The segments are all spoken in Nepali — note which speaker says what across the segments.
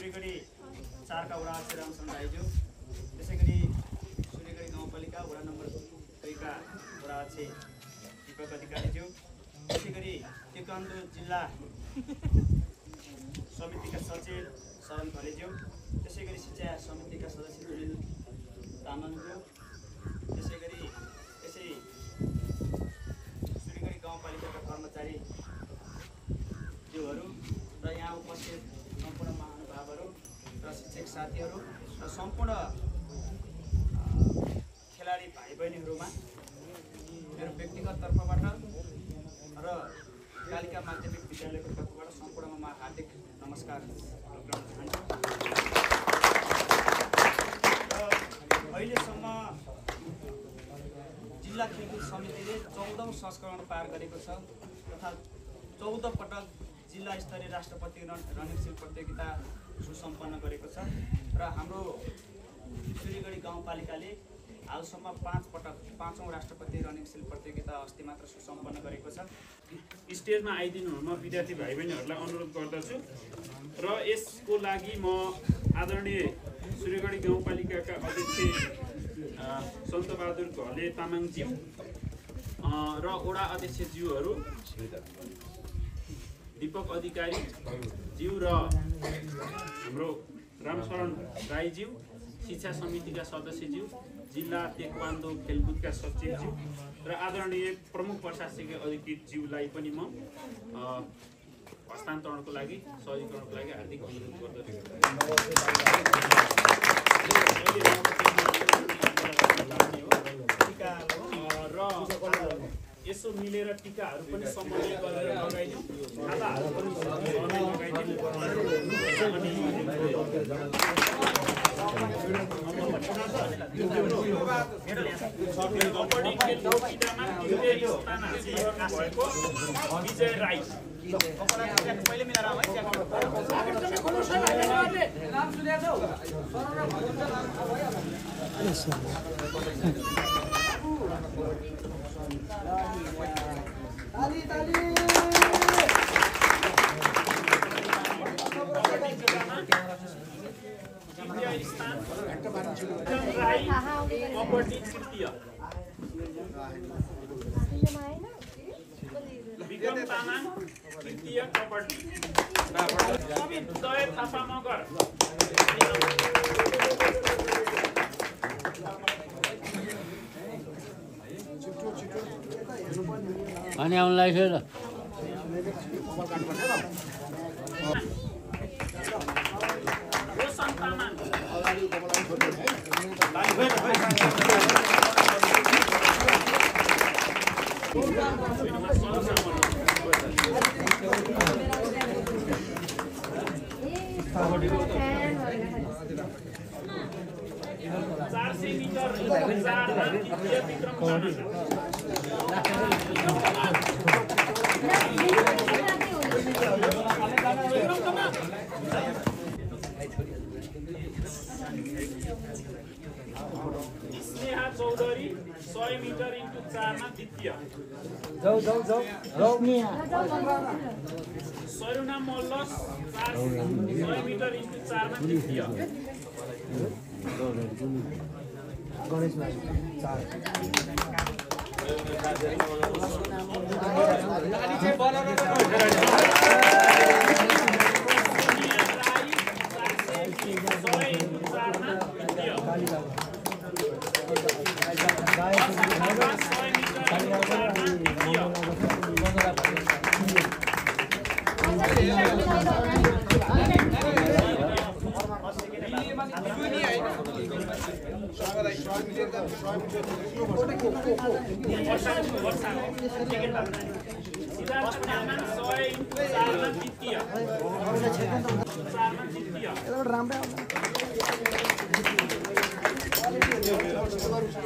Speaker 1: सुरेगढी 4 का वडा अध्यक्ष रामचरण राईज्यू, त्यसैगरी सुरेगढी गाउँपालिका वडा नम्बर 2 का वडा अध्यक्ष दीपक अधिकारीज्यू, त्यसैगरी तेक्वान्दो जिल्ला समितिका सचिव शरण खरेज्यू, त्यसैगरी शिक्षा समितिका सदस्य सुनिल तामाङज्यू, त्यसैगरी यसै सुरेगढी गाउँपालिकाका कर्मचारी ज्यूहरू र यहाँ उपस्थित सम्पूर्ण महानुभावहरू र शिक्षक साथीहरू र सम्पूर्ण खेलाडी भाइ बहिनीहरूमा मेरो व्यक्तिगत तर्फबाट र कालिका माध्यमिक विद्यालयको तर्फबाट सम्पूर्णमा म हार्दिक नमस्कार गर्न चाहन्छु। र अहिलेसम्म जिल्ला खेलकुद समितिले 14औं संस्करण पार गरेको छ तथा 14 पटक जिल्ला स्तरीय राष्ट्रपति रनिङ प्रतियोगिता सुसम्पन्न गरेको छ र हाम्रो सुरेगढी गाउँपालिकाले हालसम्म 5 पटक 5औं राष्ट्रपति रनिङ सिल प्रतियोगिता अस्ति मात्र सुसम्पन्न गरेको छ।
Speaker 2: स्टेजमा आइदिनु म विद्यार्थी भाइ बहिनीहरूलाई अनुरोध गर्दछु र यसको लागि म आदरणीय सुरेगढी गाउँपालिकाका अध्यक्ष सन्तबहादुर घले तामाङज्यू र वडा अध्यक्षज्यूहरू दीपक अधिकारी ज्यू र हाम्रो रामशरण राईज्यू, शिक्षा समितिका सदस्यज्यू, जिल्ला तेक्वान्दो खेलकुदका सचिवज्यू र आदरणीय प्रमुख प्रशासकीय अधिकृत ज्यूलाई पनि म हस्तान्तरणको लागि सहजीकरणको लागि हार्दिक अनुरोध गर्दछु। र यसो मिलेर टिकाहरू पनि समन्वय गरेर लगाइदिउँ, खाताहरू पनि लगाइदिउँ। कबड्डी खेल प्रतियोगितामा द्वितीय स्थान हासिल गर्नुभएको विजय राई।
Speaker 1: पहिले मिलाएर आऊ है
Speaker 2: द्वितीय स्थान राई, कबड्डी तृतीय, विक्रम तामाङ तृतीय कबड्डी, दय थापा मगर
Speaker 3: अनि आउनलाई थियो त
Speaker 2: रोशन तामाङ स्नेहा चौधरी 100 मिटर × 4 मा द्वितीय, सरुना मल्ल 100 मिटर × 4 मा द्वितीय,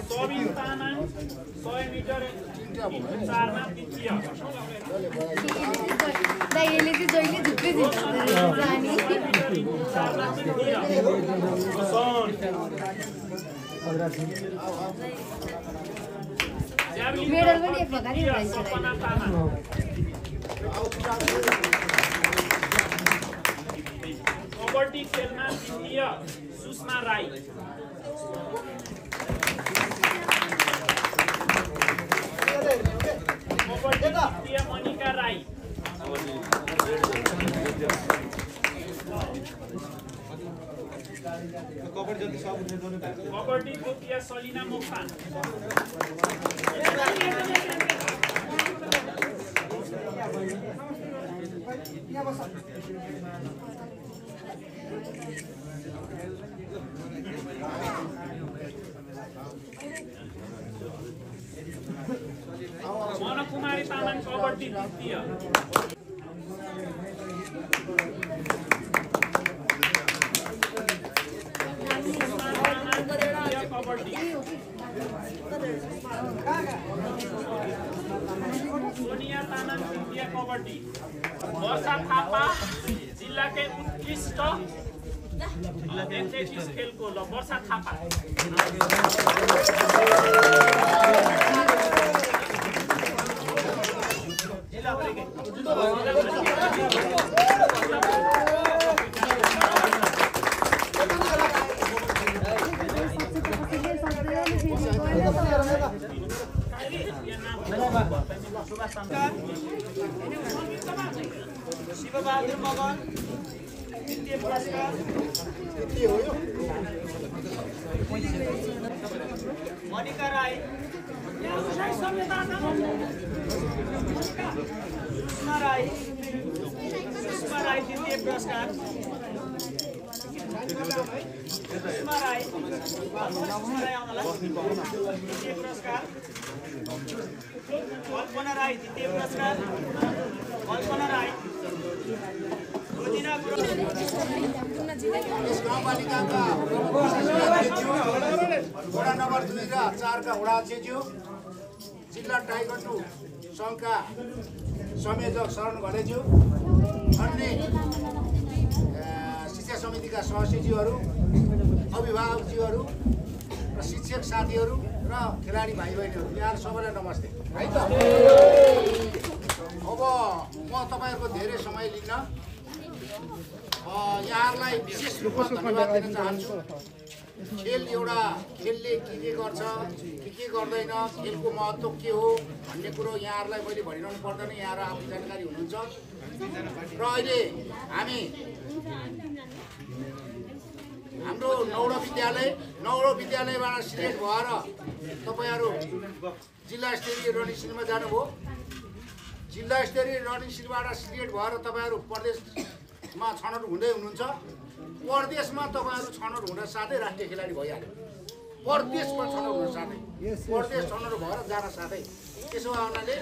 Speaker 2: सबिन तामाङ 100 मिटर × 4 मा द्वितीय, मेडल पनि एक प्रकारले सपना तामाङ कबड्डी खेलमा द्वितीय सुषमा राई, कबड्डी द्वितीय मनिका राई, कबड्डी द्वितीय सलिना मोक्तान, मनकुमारी तामाङ कबड्डी द्वितीय, सोनिया तामाङ तृतीय कबड्डी, वर्षा थापा जिल्लाकै उत्कृष्ट एथलेटिक्स खेलको ल वर्षा थापा,
Speaker 1: शिवबहादुर मगर द्वितीय पुरस्कार, मनिका राई, सुषमा राई द्वितीय पुरस्कार, सुषमा राई द्वितीय पुरस्कार, कल्पना राई द्वितीय पुरस्कार, कल्पना राई
Speaker 4: गाउँपालिकाका वडा नम्बर 2 र 4 का वडा अध्यक्षज्यू, जिल्ला टाइगन्डु सङ्घका संयोजक शरण घलेज्यू, अन्य शिक्षा समितिका सदस्यज्यूहरू, अभिभावकज्यूहरू र शिक्षक साथीहरू र खेलाडी भाइ बहिनीहरू, यहाँ सबैलाई नमस्ते है त। अब म तपाईँहरूको धेरै समय लिन्न, यहाँहरूलाई विशेष रूपमा धन्यवाद दिन चाहन्छु। खेल एउटा खेलले के गर्छ, के गर्दैन, खेलको महत्त्व के हो भन्ने कुरो यहाँहरूलाई मैले भनिरहनु पर्दैन, यहाँहरू आफू जानकारी हुनुहुन्छ। र अहिले हामी हाम्रो नौलो विद्यालयबाट सिलेक्ट भएर तपाईँहरू जिल्ला स्तरीय रनिङ सिलमा जानुभयो। जिल्ला स्तरीय रनिङ सिलबाट सिलेक्ट भएर तपाईँहरू प्रदेशमा छनौट हुँदै हुनुहुन्छ। प्रदेशमा तपाईँहरू छनौट हुन साथै राष्ट्रिय खेलाडी भइहाल्यो। प्रदेशमा छनौट हुन साथै प्रदेश छनौट भएर जान साथै त्यसो हुनाले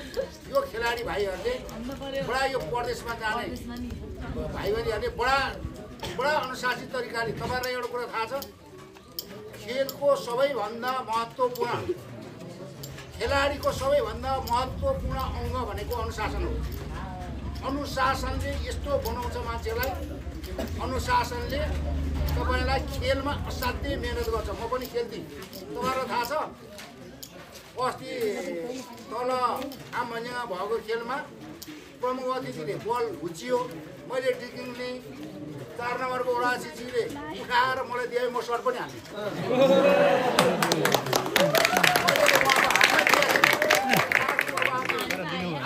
Speaker 4: यो खेलाडी भाइहरूले बडा यो प्रदेशमा जाने भाइ बहिनीहरूले बडा अनुशासित तरिकाले, तपाईँहरूलाई एउटा कुरा थाहा छ, खेलको सबैभन्दा महत्त्वपूर्ण, खेलाडीको सबैभन्दा महत्त्वपूर्ण अङ्ग भनेको अनुशासन हो। अनुशासनले यस्तो बनाउँछ मान्छेलाई, अनुशासनले तपाईँलाई खेलमा असाध्यै मेहनत गर्छ। म पनि खेल्थेँ, तपाईँहरूलाई थाहा छ, अस्ति तल आमभन्ज्याङमा भएको खेलमा प्रमुख अतिथिले बल हुचियो, मैले ड्रिकिङ लिएँ, 4 नम्बरको वडा अध्यक्षले उठाएर मलाई दिए, म सर्ट पनि हालेँ।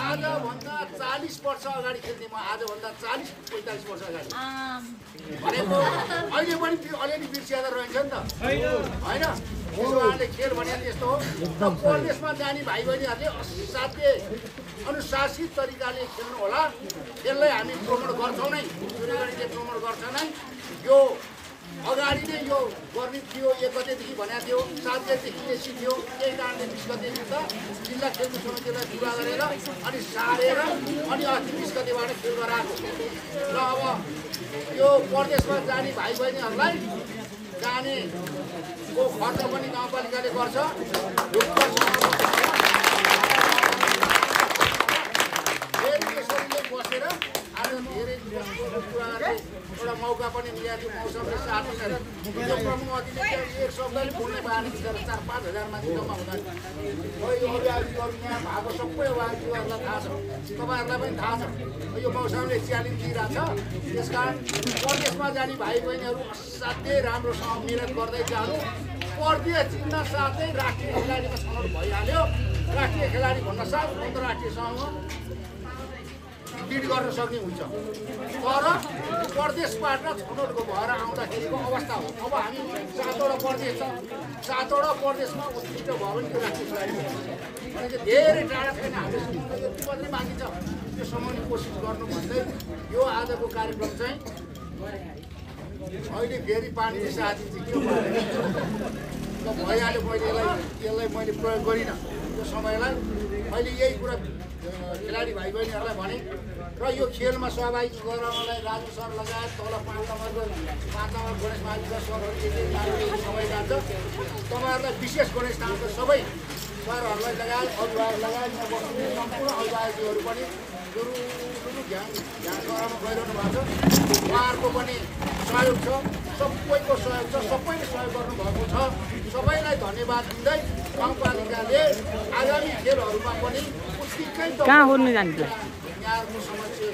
Speaker 4: आजभन्दा 40 वर्ष अगाडि खेल्थेँ म, आजभन्दा 40-45 वर्ष अगाडि भनेको अहिले पनि अलिअलि बिर्सियादा रहन्छ नि त, होइन? उहाँहरूले खेल भने यस्तो हो। प्रदेशमा जाने भाइ बहिनीहरूले असाध्यै अनुशासित तरिकाले खेल्नु होला। खेललाई हामी प्रमोट गर्छौँ नै, सूर्यगढीले प्रमोट गर्छ नै। यो अगाडि नै यो गर्ने थियो, 1 गतेदेखि भनेको थियो, 7 गतेदेखि बेसी थियो, त्यही कारणले 20 गतेदेखि त जिल्ला खेलकुद समितिलाई पुरा गरेर अनि सारेर अनि अस्ति 20 गतेबाट खेल गराएको। र अब यो प्रदेशमा जाने भाइ बहिनीहरूलाई जानेको खर्च पनि गाउँपालिकाले गर्छ। फेरि यसरी बसेर आज धेरै कुराहरू एउटा मौका पनि मिलाएको मौसमले साथ दिएर यो प्रमुख अतिथिले एक शब्दले बोल्ने बानी बिचरा 4-5 हजार मान्छे जम्मा हुँदा यो अभियान यहाँ भएको सबै वाजुहरूलाई थाहा छ तपाईँहरूलाई पनि थाहा छ यो मौसमले च्यालेन्ज दिइरहेछ त्यसकारण परदेशमा जाने भाइ बहिनीहरू असाध्यै राम्रोसँग मिहिनेत गर्दै जानु परदेश चिन्न साथै राष्ट्रिय खेलाडीमा छनौट भइहाल्यो राष्ट्रिय खेलाडी भन्न साथ अन्तर्राष्ट्रियसँग बिड गर्न सक्ने हुन्छ तर परदेशबाट छनौटको भएर आउँदाखेरिको अवस्था हो अब हामी 7वटा प्रदेश छ 7वटा प्रदेशमा उत्कृष्ट भयो भने त्यो राष्ट्रिय खेलाडी भनेको धेरै टाढा छैन हामीले यति मात्रै बाँकी छ त्यो समाउने कोसिस गर्नु भन्दै यो आजको कार्यक्रम चाहिँ अहिले फेरि पानीले साथी चाहिँ के भयो भइहाल्यो यसलाई मैले प्रयोग गरिनँ त्यो समयलाई मैले यही कुरा खेलाडी भाइ बहिनीहरूलाई भने र यो खेलमा सहभागी गराउनलाई राजु सर लगायत तल 5 नम्बरको गणेश महाविद्यालय सरहरू समय जान्छ तपाईँहरूलाई विशेष गणेश धामको सबै सरहरूलाई लगायत अभिभावक लगायत यहाँ बस्ने सम्पूर्ण अभिभावकहरू पनि ध्यान गराउन गइरहनु भएको छ उहाँहरूको पनि सहयोग छ सबैको सहयोग छ सबैले सहयोग गर्नुभएको छ सबैलाई धन्यवाद दिँदै गाउँपालिकाले आगामी खेलहरूमा पनि उत्तिकै
Speaker 5: कहाँ हुनु जान्छ
Speaker 4: यहाँहरूको समस्या